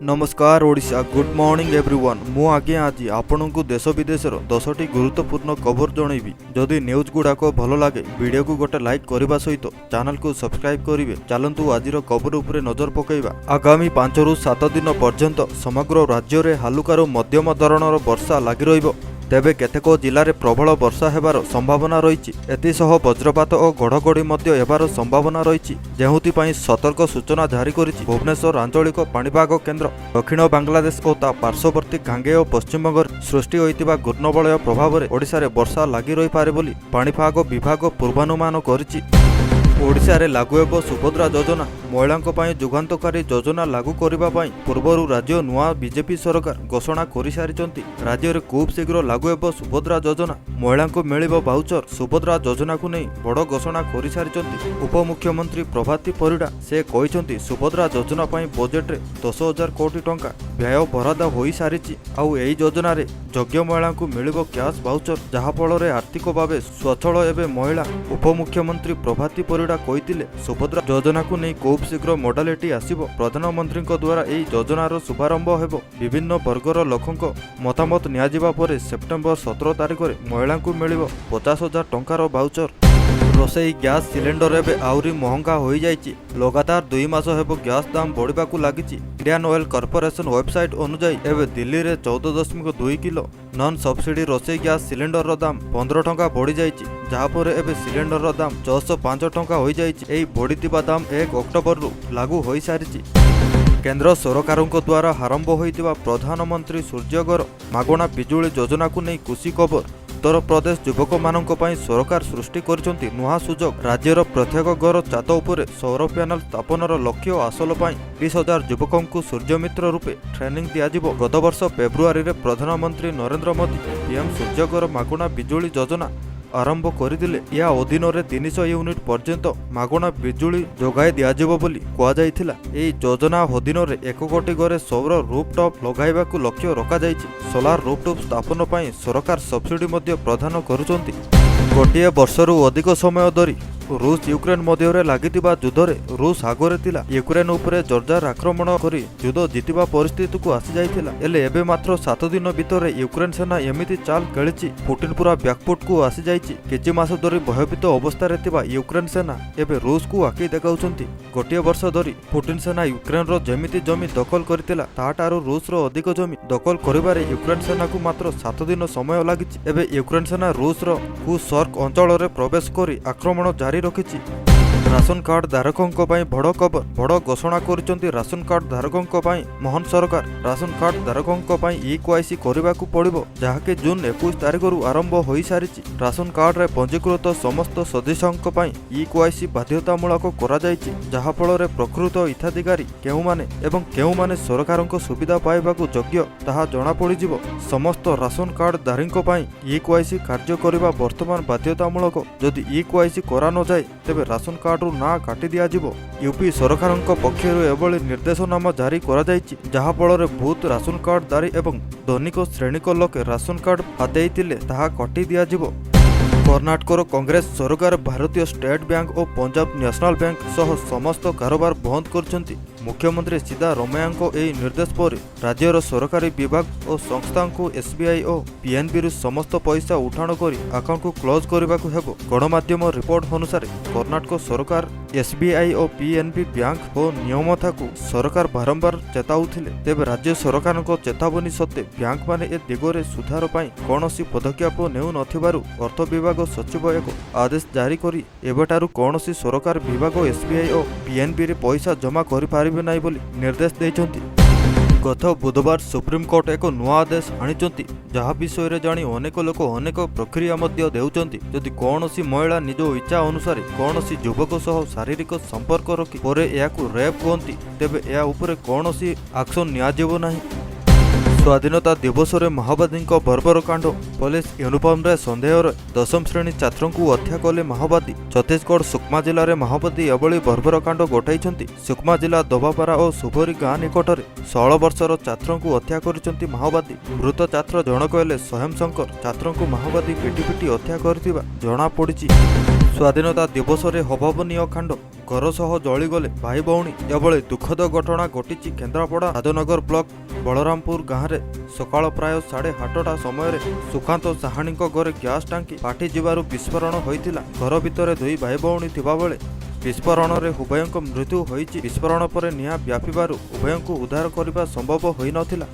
ନମସ୍କାର Odisha, good morning everyone. ମୁଁ ଆଜ୍ଞା ଆଜି ଆପଣଙ୍କୁ ଦେଶ ବିଦେଶର 10ଟି ଗୁରୁତ୍ୱପୂର୍ଣ୍ଣ ଖବର ଜଣେଇବି। ଯଦି ନ୍ୟୁଜ୍ ଗୁଡ଼ାକ ଭଲ ଲାଗେ, ଭିଡ଼ିଓକୁ ଗୋଟେ ଲାଇକ୍ କରିବା ସହିତ ଚ୍ୟାନେଲକୁ ସବସ୍କ୍ରାଇବ୍ କରିବେ। ଚାଲନ୍ତୁ, ଆଜିର ଖବର ଉପରେ ନଜର ପକାଇବା। ଆଗାମୀ 5ରୁ 7 ଦିନ ପର୍ଯ୍ୟନ୍ତ ସମଗ୍ର ରାଜ୍ୟରେ ହାଲୁକାରୁ ମଧ୍ୟମ ଧରଣର ବର୍ଷା ଲାଗି ରହିବ। ତେବେ କେତେକ ଜିଲ୍ଲାରେ ପ୍ରବଳ ବର୍ଷା ହେବାର ସମ୍ଭାବନା ରହିଛି। ଏଥିସହ ବଜ୍ରପାତ ଓ ଘଡ଼ଘଡ଼ି ମଧ୍ୟ ହେବାର ସମ୍ଭାବନା ରହିଛି, ଯେଉଁଥିପାଇଁ ସତର୍କ ସୂଚନା ଜାରି କରିଛି ଭୁବନେଶ୍ୱର ଆଞ୍ଚଳିକ ପାଣିପାଗ କେନ୍ଦ୍ର। ଦକ୍ଷିଣ ବାଂଲାଦେଶ ଓ ତା ପାର୍ଶ୍ୱବର୍ତ୍ତୀ ଗାଙ୍ଗେୟ ପଶ୍ଚିମବଙ୍ଗରେ ସୃଷ୍ଟି ହୋଇଥିବା ଘୂର୍ଣ୍ଣବଳୟ ପ୍ରଭାବରେ ଓଡ଼ିଶାରେ ବର୍ଷା ଲାଗି ରହିପାରେ ବୋଲି ପାଣିପାଗ ବିଭାଗ ପୂର୍ବାନୁମାନ କରିଛି। ଓଡ଼ିଶାରେ ଲାଗୁ ହେବ ସୁଭଦ୍ରା ଯୋଜନା। ମହିଳାଙ୍କ ପାଇଁ ଯୁଗାନ୍ତକାରୀ ଯୋଜନା ଲାଗୁ କରିବା ପାଇଁ ପୂର୍ବରୁ ରାଜ୍ୟ ନୂଆ ବିଜେପି ସରକାର ଘୋଷଣା କରିସାରିଛନ୍ତି। ରାଜ୍ୟରେ ଖୁବ୍ ଶୀଘ୍ର ଲାଗୁ ହେବ ସୁଭଦ୍ରା ଯୋଜନା। ମହିଳାଙ୍କୁ ମିଳିବ ଭାଉଚର। ସୁଭଦ୍ରା ଯୋଜନାକୁ ନେଇ ବଡ଼ ଘୋଷଣା କରିସାରିଛନ୍ତି ଉପମୁଖ୍ୟମନ୍ତ୍ରୀ ପ୍ରଭାତୀ ପରିଡ଼ା। ସେ କହିଛନ୍ତି, ସୁଭଦ୍ରା ଯୋଜନା ପାଇଁ ବଜେଟରେ 10,000 କୋଟି ଟଙ୍କା ବ୍ୟୟ ବରାଦ ହୋଇସାରିଛି। ଆଉ ଏହି ଯୋଜନାରେ ଯୋଗ୍ୟ ମହିଳାଙ୍କୁ ମିଳିବ କ୍ୟାଶ୍ ଭାଉଚର, ଯାହାଫଳରେ ଆର୍ଥିକ ଭାବେ ସ୍ୱଚ୍ଛଳ ହେବେ ମହିଳା। ଉପମୁଖ୍ୟମନ୍ତ୍ରୀ ପ୍ରଭାତୀ ପରିଡ଼ା କହିଥିଲେ, ସୁଭଦ୍ରା ଯୋଜନାକୁ ନେଇ ଖୁବ୍ ଶୀଘ୍ର ମୋଡାଲିଟି ଆସିବ। ପ୍ରଧାନମନ୍ତ୍ରୀଙ୍କ ଦ୍ୱାରା ଏହି ଯୋଜନାର ଶୁଭାରମ୍ଭ ହେବ। ବିଭିନ୍ନ ବର୍ଗର ଲୋକଙ୍କ ମତାମତ ନିଆଯିବା ପରେ ସେପ୍ଟେମ୍ବର 17 ତାରିଖରେ ମହିଳାଙ୍କୁ ମିଳିବ 50,000 ଟଙ୍କାର ଭାଉଚର। ରୋଷେଇ ଗ୍ୟାସ୍ ସିଲିଣ୍ଡର ଏବେ ଆହୁରି ମହଙ୍ଗା ହୋଇଯାଇଛି। ଲଗାତାର 2 ମାସ ହେବ ଗ୍ୟାସ୍ ଦାମ ବଢ଼ିବାକୁ ଲାଗିଛି। ଇଣ୍ଡିଆନ୍ ଅଏଲ୍ କର୍ପୋରେସନ ୱେବସାଇଟ୍ ଅନୁଯାୟୀ, ଏବେ ଦିଲ୍ଲୀରେ 14.2 କିଲୋ ନନ୍ ସବସିଡି ରୋଷେଇ ଗ୍ୟାସ୍ ସିଲିଣ୍ଡରର ଦାମ 15 ଟଙ୍କା ବଢ଼ିଯାଇଛି, ଯାହାପରେ ଏବେ ସିଲିଣ୍ଡରର ଦାମ 605 ଟଙ୍କା ହୋଇଯାଇଛି। ଏହି ବଢ଼ିଥିବା ଦାମ 1 ଅକ୍ଟୋବରରୁ ଲାଗୁ ହୋଇସାରିଛି। କେନ୍ଦ୍ର ସରକାରଙ୍କ ଦ୍ୱାରା ଆରମ୍ଭ ହୋଇଥିବା ପ୍ରଧାନମନ୍ତ୍ରୀ ସୂର୍ଯ୍ୟଘର ମାଗଣା ବିଜୁଳି ଯୋଜନାକୁ ନେଇ ଖୁସି ଖବର। ଉତ୍ତରପ୍ରଦେଶ ଯୁବକମାନଙ୍କ ପାଇଁ ସରକାର ସୃଷ୍ଟି କରିଛନ୍ତି ନୂଆ ସୁଯୋଗ। ରାଜ୍ୟର ପ୍ରତ୍ୟେକ ଘର ଛାତ ଉପରେ ସୌର ପ୍ୟାନେଲ ସ୍ଥାପନର ଲକ୍ଷ୍ୟ ହାସଲ ପାଇଁ 30,000 ଯୁବକଙ୍କୁ ସୂର୍ଯ୍ୟମିତ୍ର ରୂପେ ଟ୍ରେନିଂ ଦିଆଯିବ। ଗତବର୍ଷ ଫେବୃଆରୀରେ ପ୍ରଧାନମନ୍ତ୍ରୀ ନରେନ୍ଦ୍ର ମୋଦି ପିଏମ୍ ସୂର୍ଯ୍ୟଘର ମାଗଣା ବିଜୁଳି ଯୋଜନା ଆରମ୍ଭ କରିଥିଲେ। ଏହା ଅଧୀନରେ 300 ୟୁନିଟ୍ ପର୍ଯ୍ୟନ୍ତ ମାଗଣା ବିଜୁଳି ଯୋଗାଇ ଦିଆଯିବ ବୋଲି କୁହାଯାଇଥିଲା। ଏହି ଯୋଜନା ଅଧୀନରେ 1 କୋଟି ଘରେ ସୌର ରୁଫଟପ୍ ଲଗାଇବାକୁ ଲକ୍ଷ୍ୟ ରଖାଯାଇଛି। ସୋଲାର ରୁଫଟପ୍ ସ୍ଥାପନ ପାଇଁ ସରକାର ସବସିଡି ମଧ୍ୟ ପ୍ରଦାନ କରୁଛନ୍ତି। ଗୋଟିଏ ବର୍ଷରୁ ଅଧିକ ସମୟ ଧରି ରୁଷ ୟୁକ୍ରେନ ମଧ୍ୟରେ ଲାଗିଥିବା ଯୁଦ୍ଧରେ ରୁଷ ଆଗରେ ଥିଲା। ୟୁକ୍ରେନ ଉପରେ ଜୋରଦାର ଆକ୍ରମଣ କରି ଯୁଦ୍ଧ ଜିତିବା ପରିସ୍ଥିତିକୁ ଆସିଯାଇଥିଲା। ହେଲେ ଏବେ ମାତ୍ର 7 ଦିନ ଭିତରେ ୟୁକ୍ରେନ ସେନା ଏମିତି ଚାଲ ଖେଳିଛି, ପୁଟିନ ପୁରା ବ୍ୟାକଫୁଟକୁ ଆସିଯାଇଛି। କିଛି ମାସ ଧରି ଭୟଭୀତ ଅବସ୍ଥାରେ ଥିବା ୟୁକ୍ରେନ ସେନା ଏବେ ରୁଷକୁ ଆଖି ଦେଖାଉଛନ୍ତି। ଗୋଟିଏ ବର୍ଷ ଧରି ପୁଟିନ ସେନା ୟୁକ୍ରେନର ଯେମିତି ଜମି ଦଖଲ କରିଥିଲା, ତାହାଠାରୁ ରୁଷର ଅଧିକ ଜମି ଦଖଲ କରିବାରେ ୟୁକ୍ରେନ ସେନାକୁ ମାତ୍ର 7 ଦିନ ସମୟ ଲାଗିଛି। ଏବେ ୟୁକ୍ରେନ ସେନା ରୁଷର କୁର୍ସ୍କ ଅଞ୍ଚଳରେ ପ୍ରବେଶ କରି ଆକ୍ରମଣ ଜାରି ରଖିଛି। ରାସନ କାର୍ଡ ଧାରକଙ୍କ ପାଇଁ ବଡ଼ ଖବର। ବଡ଼ ଘୋଷଣା କରିଛନ୍ତି ରାସନ କାର୍ଡ ଧାରକଙ୍କ ପାଇଁ ମୋହନ ସରକାର। ରାସନ କାର୍ଡ ଧାରକଙ୍କ ପାଇଁ ଇ କେୱାଇସି କରିବାକୁ ପଡ଼ିବ, ଯାହାକି ଜୁନ୍ 21 ତାରିଖରୁ ଆରମ୍ଭ ହୋଇସାରିଛି। ରାସନ କାର୍ଡରେ ପଞ୍ଜୀକୃତ ସମସ୍ତ ସଦସ୍ୟଙ୍କ ପାଇଁ ଇ କେୱାଇସି ବାଧ୍ୟତାମୂଳକ କରାଯାଇଛି, ଯାହାଫଳରେ ପ୍ରକୃତ ହିତାଧିକାରୀ କେଉଁମାନେ ଏବଂ କେଉଁମାନେ ସରକାରଙ୍କ ସୁବିଧା ପାଇବାକୁ ଯୋଗ୍ୟ, ତାହା ଜଣାପଡ଼ିଯିବ। ସମସ୍ତ ରାସନ କାର୍ଡଧାରୀଙ୍କ ପାଇଁ ଇ କେୱାଇସି କାର୍ଯ୍ୟ କରିବା ବର୍ତ୍ତମାନ ବାଧ୍ୟତାମୂଳକ। ଯଦି ଇ କେୱାଇସି କରାନଯାଏ, ତେବେ ରାସନ କାର୍ଡରୁ ନାଁ କାଟି ଦିଆଯିବ। ୟୁପି ସରକାରଙ୍କ ପକ୍ଷରୁ ଏଭଳି ନିର୍ଦ୍ଦେଶନାମା ଜାରି କରାଯାଇଛି, ଯାହାଫଳରେ ବହୁତ ରାସନ କାର୍ଡଧାରୀ ଏବଂ ଧନିକ ଶ୍ରେଣୀକ ଲୋକେ ରାସନ କାର୍ଡ ହାତେଇଥିଲେ, ତାହା କାଟି ଦିଆଯିବ। କର୍ଣ୍ଣାଟକର କଂଗ୍ରେସ ସରକାର ଭାରତୀୟ ଷ୍ଟେଟ୍ ବ୍ୟାଙ୍କ ଓ ପଞ୍ଜାବ ନ୍ୟାସନାଲ ବ୍ୟାଙ୍କ ସହ ସମସ୍ତ କାରବାର ବନ୍ଦ କରିଛନ୍ତି। ମୁଖ୍ୟମନ୍ତ୍ରୀ ସିଦ୍ଧାରମୈୟାଙ୍କ ଏହି ନିର୍ଦ୍ଦେଶ ପରେ ରାଜ୍ୟର ସରକାରୀ ବିଭାଗ ଓ ସଂସ୍ଥାଙ୍କୁ ଏସ୍ବିଆଇ ଓ ପିଏନ୍ବିରୁ ସମସ୍ତ ପଇସା ଉଠାଣ କରି ଆକାଉଣ୍ଟକୁ କ୍ଲୋଜ୍ କରିବାକୁ ହେବ। ଗଣମାଧ୍ୟମ ରିପୋର୍ଟ ଅନୁସାରେ, କର୍ଣ୍ଣାଟକ ସରକାର ଏସ୍ବିଆଇ ଓ ପିଏନ୍ବି ବ୍ୟାଙ୍କ ଅନିୟମିତତାକୁ ସରକାର ବାରମ୍ବାର ଚେତାଉଥିଲେ। ତେବେ ରାଜ୍ୟ ସରକାରଙ୍କ ଚେତାବନୀ ସତ୍ତ୍ୱେ ବ୍ୟାଙ୍କମାନେ ଏ ଦିଗରେ ସୁଧାର ପାଇଁ କୌଣସି ପଦକ୍ଷେପ ନେଉନଥିବାରୁ ଅର୍ଥ ବିଭାଗ ସଚିବ ଏକ ଆଦେଶ ଜାରି କରି ଏବେଠାରୁ କୌଣସି ସରକାର ବିଭାଗ ଏସ୍ବିଆଇ ଓ ପିଏନ୍ବିରେ ପଇସା ଜମା କରିପାରିବେ ନାହିଁ ବୋଲି ନିର୍ଦ୍ଦେଶ ଦେଇଛନ୍ତି। ଗତ ବୁଧବାର ସୁପ୍ରିମକୋର୍ଟ ଏକ ନୂଆ ଆଦେଶ ଆଣିଛନ୍ତି, ଯାହା ବିଷୟରେ ଜାଣି ଅନେକ ଲୋକ ଅନେକ ପ୍ରତିକ୍ରିୟା ମଧ୍ୟ ଦେଉଛନ୍ତି। ଯଦି କୌଣସି ମହିଳା ନିଜ ଇଚ୍ଛା ଅନୁସାରେ କୌଣସି ଯୁବକ ସହ ଶାରୀରିକ ସମ୍ପର୍କ ରଖି ପରେ ଏହାକୁ ରେପ୍ କୁହନ୍ତି, ତେବେ ଏହା ଉପରେ କୌଣସି ଆକ୍ସନ ନିଆଯିବ ନାହିଁ। ସ୍ୱାଧୀନତା ଦିବସରେ ମାଓବାଦୀଙ୍କ ବର୍ବର କାଣ୍ଡ। ପୋଲିସ ୟୁନିଫର୍ମରେ ସନ୍ଦେହରେ ଦଶମ ଶ୍ରେଣୀ ଛାତ୍ରଙ୍କୁ ହତ୍ୟା କଲେ ମାଓବାଦୀ। ଛତିଶଗଡ଼ ସୁକମା ଜିଲ୍ଲାରେ ମାଓବାଦୀ ଏଭଳି ବର୍ବର କାଣ୍ଡ ଘଟାଇଛନ୍ତି। ସୁକମା ଜିଲ୍ଲା ଦବାପାରା ଓ ସୁଭରି ଗାଁ ନିକଟରେ 16 ବର୍ଷର ଛାତ୍ରଙ୍କୁ ହତ୍ୟା କରିଛନ୍ତି ମାଓବାଦୀ। ମୃତ ଛାତ୍ର ଜଣକ ହେଲେ ସ୍ୱୟଂ ଶଙ୍କର। ଛାତ୍ରଙ୍କୁ ମାଓବାଦୀ ପିଟି ପିଟି ହତ୍ୟା କରିଥିବା ଜଣାପଡ଼ିଛି। ସ୍ୱାଧୀନତା ଦିବସରେ ଅଭାବନୀୟ କାଣ୍ଡ, ଘର ସହ ଜଳିଗଲେ ଭାଇ ଭଉଣୀ। ଏଭଳି ଦୁଃଖଦ ଘଟଣା ଘଟିଛି କେନ୍ଦ୍ରାପଡ଼ା ରାଜନଗର ବ୍ଲକ ବଳରାମପୁର ଗାଁରେ। ସକାଳ ପ୍ରାୟ 8:30 ସମୟରେ ସୁକାନ୍ତ ସାହାଣୀଙ୍କ ଘରେ ଗ୍ୟାସ୍ ଟାଙ୍କି ଫାଟିଯିବାରୁ ବିସ୍ଫୋରଣ ହୋଇଥିଲା। ଘର ଭିତରେ ଦୁଇ ଭାଇ ଭଉଣୀ ଥିବାବେଳେ ବିସ୍ଫୋରଣରେ ଉଭୟଙ୍କ ମୃତ୍ୟୁ ହୋଇଛି। ବିସ୍ଫୋରଣ ପରେ ନିଆଁ ବ୍ୟାପିବାରୁ ଉଭୟଙ୍କୁ ଉଦ୍ଧାର କରିବା ସମ୍ଭବ ହୋଇନଥିଲା।